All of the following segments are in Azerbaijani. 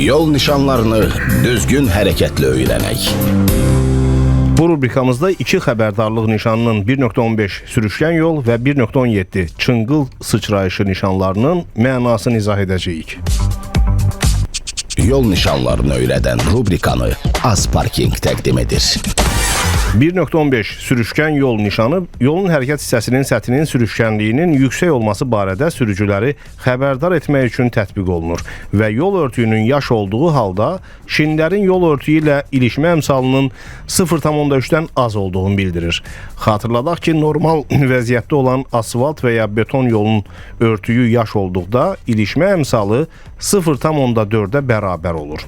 Yol nişanlarını düzgün hərəkətlə öyrənək. Bu rubrikamızda iki xəbərdarlıq nişanının 1.15 sürüşkən yol və 1.17 çınqıl sıçrayışı nişanlarının mənasını izah edəcəyik. Yol nişanlarını öyrədən rubrikanı Azparking təqdim edir. 1.15 sürüşkən yol nişanı yolun hərəkət hissəsinin səthinin sürüşkənliyinin yüksək olması barədə sürücüləri xəbərdar etmək üçün tətbiq olunur və yol örtüyünün yaş olduğu halda şinlərin yol örtüyü ilə ilişmə əmsalının 0,3-dən az olduğunu bildirir. Xatırladaq ki, normal vəziyyətdə olan asfalt və ya beton yolun örtüyü yaş olduqda ilişmə əmsalı 0,4-ə bərabər olur.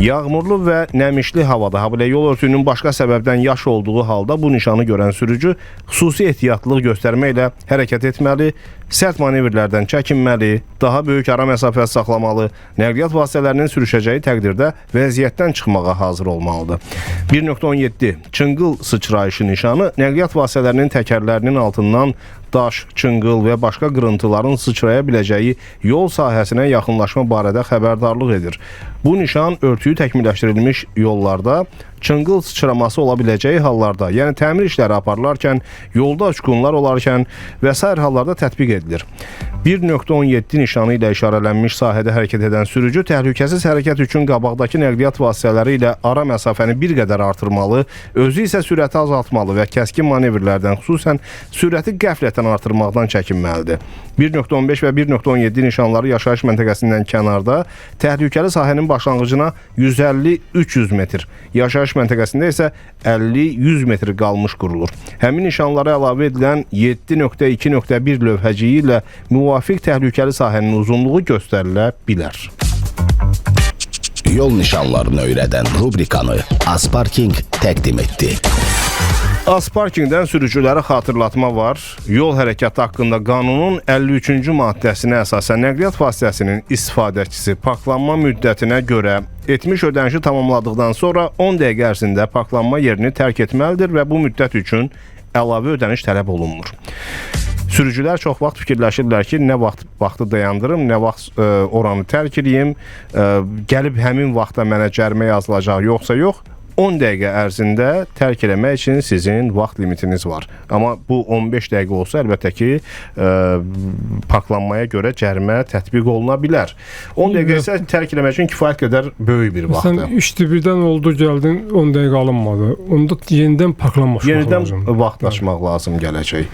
Yağmurlu və nəmişli havada, habelə yol örtüyünün başqa səbəbdən yaş olduğu halda bu nişanı görən sürücü xüsusi ehtiyatlılıq göstərməklə hərəkət etməli, sərt manevrlərdən çəkinməli, daha böyük ara məsafəsi saxlamalı, nəqliyyat vasitələrinin sürüşəcəyi təqdirdə vəziyyətdən çıxmağa hazır olmalıdır. 1.17 Çınqıl sıçrayışı nişanı nəqliyyat vasitələrinin təkərlərinin altından daş, çınqıl və başqa qırıntıların sıçraya biləcəyi yol sahəsinə yaxınlaşma barədə xəbərdarlıq edir. Bu nişan örtüyü təkmilləşdirilmiş yollarda çınqıl sıçraması ola biləcəyi hallarda, yəni təmir işləri aparılarkən, yolda uçqunlar olarkən və sair hallarda tətbiq edilir. 1.17 nişanı ilə işarələnmiş sahədə hərəkət edən sürücü təhlükəsiz hərəkət üçün qabaqdakı nəqliyyat vasitələri ilə ara məsafəni bir qədər artırmalı, özü isə sürəti azaltmalı və kəskin manevrlərdən, xüsusən sürəti qəflətən artırmaqdan çəkinməlidir. 1.15 və 1.17 nişanları yaşayış məntəqəsindən kənarda təhlükəli sahənin başlanğıcına 150-300 metr, yaşayış məntəqəsində isə 50-100 metr qalmış qurulur. Həmin nişanlara əlavə edilən 7.2.1 lövhəciyi ilə müvafiq təhlükəli sahənin uzunluğu göstərilə bilər. Yol nişanlarını öyrədən rubrikanı Azparking təqdim etdi. Azparkingdən sürücülərə xatırlatma var. Yol hərəkəti haqqında qanunun 53-cü maddəsinə əsasən nəqliyyat vasitəsinin istifadəçisi parklanma müddətinə görə etmiş ödənişi tamamladıqdan sonra 10 dəqiqə ərzində parklanma yerini tərk etməlidir və bu müddət üçün əlavə ödəniş tələb olunmur. Sürücülər çox vaxt fikirləşirlər ki, nə vaxt vaxtı dayandırım, nə vaxt oranı tərk eləyim, gəlib həmin vaxtda mənə cərimə yazılacaq yoxsa yox. 10 dəqiqə ərzində tərk eləmək üçün sizin vaxt limitiniz var. Amma bu 15 dəqiqə olsa əlbəttə ki, parklanmaya görə cərimə tətbiq oluna bilər. 10 dəqiqə isə tərk eləmək üçün kifayət qədər böyük bir Sən vaxtdır. işdi birdən oldu, gəldin, 10 dəqiqə alınmadı. Onda yenidən parklanmaq Yenidən lazımdır. vaxt açmaq lazım gələcək.